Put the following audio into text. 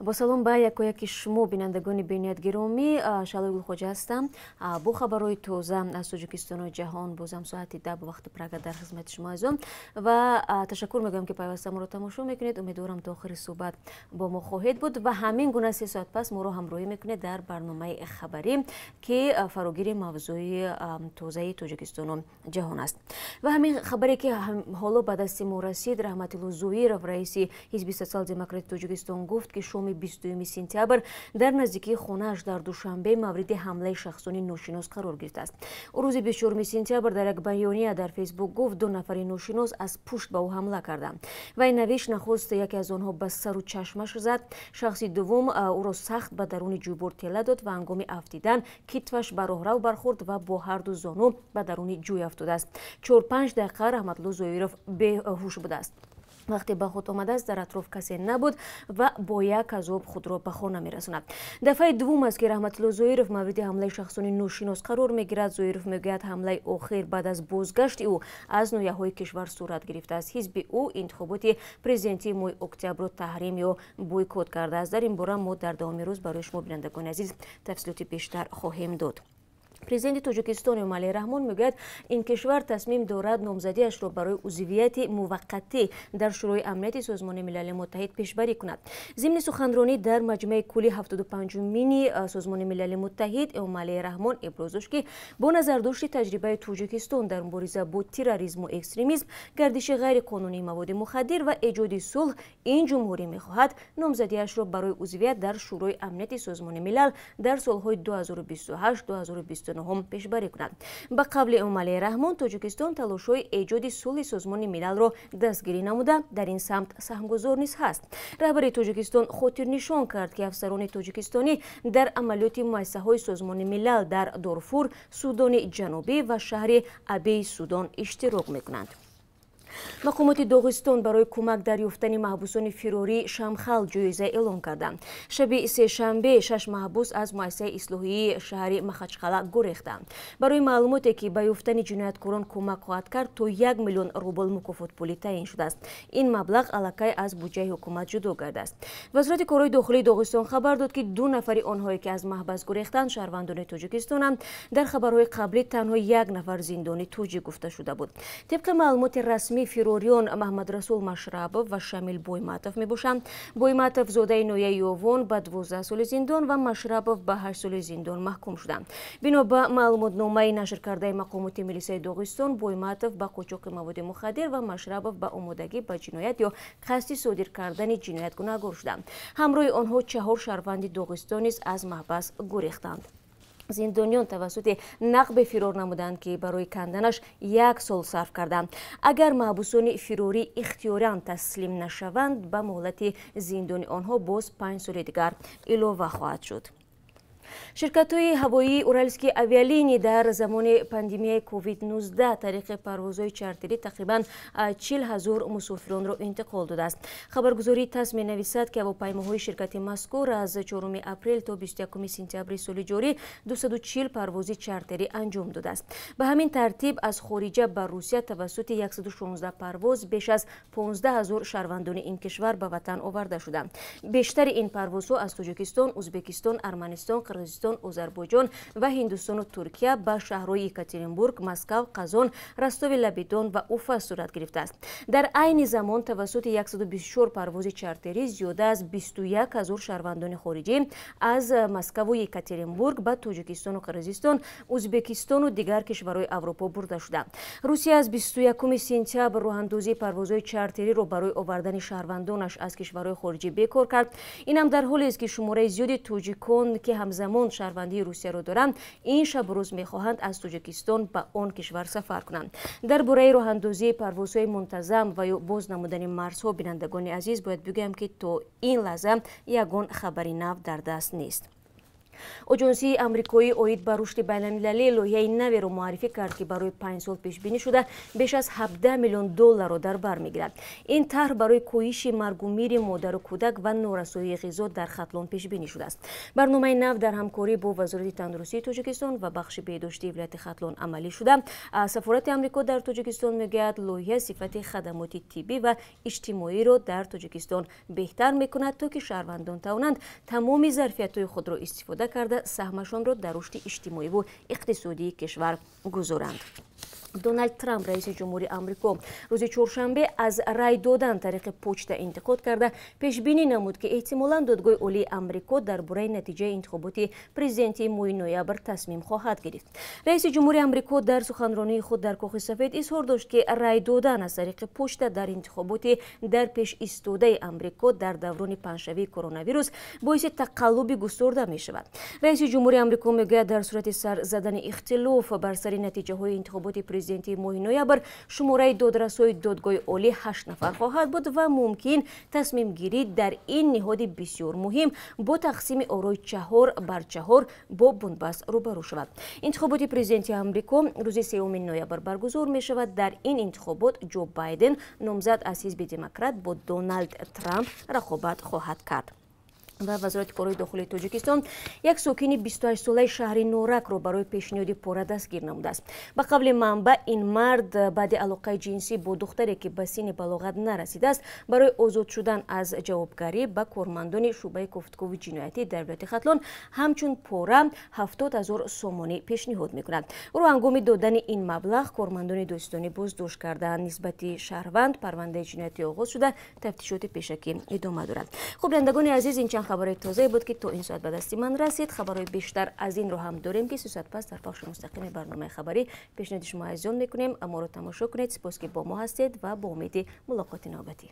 Бо салом ба якояки шумо, бинандагони бениҳоят гиромӣ. Шаҳлои Гулхоҷа ҳастам бо хабарҳои тоза аз Тоҷикистону ҷаҳон. Бозам соати 10 бо вақти Прага дар хизмати шумо азизон ва ташаккур мегӯям, ки пайваста моро тамошо мекунед. Умедворам, то охири суҳбат бо мо хоҳед буд ва ҳамин гуна 3 соат пас моро ҳамроҳӣ мекунед дар барномаи хабарӣ, ки фарогири мавзӯи тозаи Тоҷикистону ҷаҳон аст. Ва ҳамин хабаре, ки ҳоло ба дасти мо расид: Раҳматулло Зоиров, раиси Ҳизби Социал-демократи Тоҷикистон, гуфт, ки шоми 20 сентябр дар наздикии хонааш дар Душанбе мавриди ҳамлаи шахсони ношинос қарор гирифтааст. Ӯ рӯзи 24 сентябр дар як баёния дар Фейсбук гуфт, ду нафари ношинос аз пушт ба ӯ ҳамла карданд. Вай навишт, нахуст яке аз онҳо ба сару чашмаш зад, шахси дуввум ӯро сахт ба даруни ҷӯйбор тела дод ва ҳангоми афтидан китфаш ба роҳрав бархӯрд ва бо ҳарду зону ба даруни ҷӯй афтодааст. 4-5 дақиқа Раҳматулло Зоиров беҳуш будааст. Вақте ба худ омадааст, дар атроф касе набуд ва бо як азоб худро ба хона мерасонад. Дафъаи дуввум аст, ки Раҳматулло Зоиров мавриди ҳамлаи шахсони ношинос қарор мегирад. Зоиров мегӯяд, ҳамлаи охир баъд аз бозгашти ӯ аз ноҳияҳои кишвар сурат гирифтааст. Ҳизби ӯ интихоботи президентии моҳи октябрро таҳрим ё бойкот кардааст. Дар ин бора мо дар давоми рӯз барои шумо, бинандагони азиз, тафсилоти бештар хоҳем дод. Президенти Тоҷикистон Эмомалӣ Раҳмон мегӯяд, ин кишвар тасмим дорад номзадиашро барои узвияти муваққатӣ дар Шӯрои амнияти Созмони Милали Муттаҳид пешбарӣ кунад. Зимни суханронӣ дар Маҷмӯи кулли 75-умини Созмони Милали Муттаҳид Эмомалӣ Раҳмон иброз дошт, ки бо назардошти таҷрибаи Тоҷикистон дар мубориза бо терроризму экстремизм, гардиши ғайриқонунии маводи мухаддир ва эҷоди сулҳ, ин ҷумҳурӣ мехоҳад номзадиашро барои узвият дар Шӯрои амнияти Созмони Милал дар солҳои 2028 2029 пешбарӣ кунад. Ба қавли Эмомалӣ Раҳмон, Тоҷикистон талошҳои эҷоди сулҳи Созмони Милалро дастгирӣ намуда, дар ин самт саҳмгузор низ ҳаст. Раҳбари Тоҷикистон хотирнишон кард, ки афсарони тоҷикистонӣ дар амалиёти муассисаҳои Созмони Милал дар Дорфур, Судони Ҷанубӣ ва шаҳри Абеи Судон иштирок мекунанд. Мақомоти Доғистон барои кӯмак дар ёфтани маҳбусони фирории Шамхал ҷоиза эълон карданд. Шаби сешанбе шаш маҳбус аз муассисаи ислоҳии шаҳри Махачқала гурехтанд. Барои маълумоте, ки ба ёфтани ҷинояткорон кӯмак хоҳад кард, то 1 миллион рубл мукофотпулӣ таъин шудааст. Ин маблағ аллакай аз буҷаи ҳукумат ҷудо гардааст. Вазорати корҳои дохилии Доғистон хабар дод, ки ду нафари онҳое, ки аз маҳбас гурехтанд, шаҳрвандони Тоҷикистонанд. Дар хабарҳои қаблӣ танҳо як нафар зиндони тоҷик гуфта шуда буд. Тибқи маълумоти расмӣ, фирориён Маҳмадрасул Машрабов ва Шамил Бойматов мебошанд. Бойматов, зодаи ноҳияи Ёвон, ба 12 соли зиндон ва Машрабов ба 8 соли зиндон маҳкум шуданд. Бино ба маълумотномаи нашркардаи мақомоти милисаи Доғистон, Бойматов ба қочоқи маводи мухаддир ва Машрабов ба омодагӣ ба ҷиноят ё қасди содир кардани ҷиноят гунаҳгор шуданд. Ҳамроҳи онҳо чаҳор шаҳрванди Доғистон низ аз маҳбас гурехтанд. Зиндониён тавассути нақбе фирор намуданд, ки барои канданаш як сол сарф карданд. Агар маҳбусони фирорӣ ихтиёран таслим нашаванд, ба муҳлати зиндони онҳо боз 5 соли дигар илова хоҳад шуд. Ширкатҳои ҳавоии Уральские авиалинии дар замони пандемияи COVID-19 тариқи парвозҳои чартерӣ тақрибан 40 000 мусофиронро интиқол додааст. Хабаргузории ТАСС менависад, ки ҳавопаймоҳои ширкати мазкур аз 4 апрел то 21 сентябри соли ҷорӣ 240 парвози чартерӣ анҷом додааст. Ба ҳамин тартиб, аз хориҷа ба Русия тавассути 116 парвоз беш аз 15 000 шаҳрвандони ин кишвар ба ватан оварда шуданд. Бештари ин парвозҳо аз Тоҷикистон, Ӯзбекистон, Арманистон, Қирғизистон, Озарбойҷон ва Ҳиндустону Туркия ба шаҳрҳои Екатеринбург, Москав, Қазон, Ростови лаби Дон ва Уфа сурат гирифтааст. Дар айни замон тавассути 124 парвози чартерӣ зиёда аз 21 ҳазор шаҳрвандони хориҷӣ аз Москаву Екатеринбург ба Тоҷикистону Қирғизистон, Ӯзбекистону дигар кишварҳои Аврупо бурда шуданд. Русия аз 21 сентябр роҳандозии парвозҳои чартериро барои овардани шаҳрвандонаш аз кишварҳои хориҷӣ бекор кард. Инам дар ҳолест, ки шумораи зиёди тоҷикон, ки ҳамзамон шаҳрвандии Русияро доранд, ин шабу рӯз мехоҳанд аз Тоҷикистон ба он кишвар сафар кунанд. Дар бораи роҳандозии парвозҳои мунтазам ва ё боз намудани марзҳо, бинандагони азиз, бояд бигӯям, ки то ин лаҳза ягон хабари нав дар даст нест. Оҷонсии амрикоӣ оид ба рушди байналмилалӣ лоиҳаи наверо муаррифӣ кард, ки барои 5 сол пешбинӣ шуда беш аз 17 миллион долларро дар бар мегирад. Ин тарҳ барои коҳиши маргу мири модару кӯдак ва норасоии ғизо дар Хатлон пешбинӣ шудааст. Барномаи нав дар ҳамкорӣ бо Вазорати тандурустии Тоҷикистон ва бахши беҳдоштии вилояти Хатлон амалӣ шуда. Сафорати Амрико дар Тоҷикистон мегӯяд, лоиҳа сифати хадамоти тиббӣ ва иҷтимоиро дар Тоҷикистон беҳтар мекунад, то ки шаҳрвандон тавонанд тамоми зарфиятҳои худро истифода карда саҳмашонро дар рушди иҷтимоиву иқтисодии кишвар гузоранд. Доналд Трамп, раиси ҷумҳури Амрико, рӯзи чоршанбе аз рай додан тариқи почта интиқод карда, пешбинӣ намуд, ки эҳтимолан Додгоҳи Олии Амрико дар бораи натиҷаи интихоботи президентии моҳи ноябр тасмим хоҳад гирифт. Раиси ҷумҳури Амрико дар суханронии худ дар Кохи Сафед изҳор дошт, ки рай додан аз тариқи почта дар интихоботи дар пеш истодаи Амрико дар даврони паҳншавии коронавирус боиси тақаллуби густурда мешавад. Раиси ҷумҳури Амрико мегӯяд, дар сурати сар задани ихтилоф бар сари натиҷаҳои интихоботи президентии моҳи ноябр шумораи додрасҳои Додгоҳи Олӣ 8 нафар хоҳад буд ва мумкин тасмимгирӣ дар ин ниҳоди бисёр муҳим бо тақсими орои 4 бар 4 бо бунбаст рӯбарӯ шавад. Интихоботи президенти Амрико рӯзи 3 ноябр баргузор мешавад. Дар ин интихобот Ҷо Байден, номзад аз ҳизби Демократ, бо Доналд Трамп рақобат хоҳад кард. Ва Вазорати корҳои дохилии Тоҷикистон як сокини 28-солаи шаҳри Норакро барои пешниҳоди пора дастгир намудааст. Ба қавли манбаъ, ин мард баъди алоқаи ҷинсӣ бо духтаре, ки ба синни балоғат нарасидааст, барои озод шудан аз ҷавобгарӣ ба кормандони шӯъбаи кофтукови ҷиноятӣ дар вилояти Хатлон ҳамчун пора 70 000 сомонӣ пешниҳод мекунад. Ӯро ҳангоми додани ин маблағ кормандони додситонӣ боздошт кардаанд. Нисбати шаҳрванд парвандаи ҷиноятӣ оғоз шуда, тафтишоти пешакӣ идома дорад. Хуб, бинандагони азиз, ин чанд хабарои тозае буд, ки то ин соат ба дасти ман расид. Хабарҳои бештар аз инро ҳам дорем, ки 3 соат пас дар пахши мустақими барномаи хабарӣ пешниҳоди шумо азизон мекунем. Моро тамошо кунед. Сипос, ки бо мо ҳастед, ва бо умеди мулоқоти навбатӣ.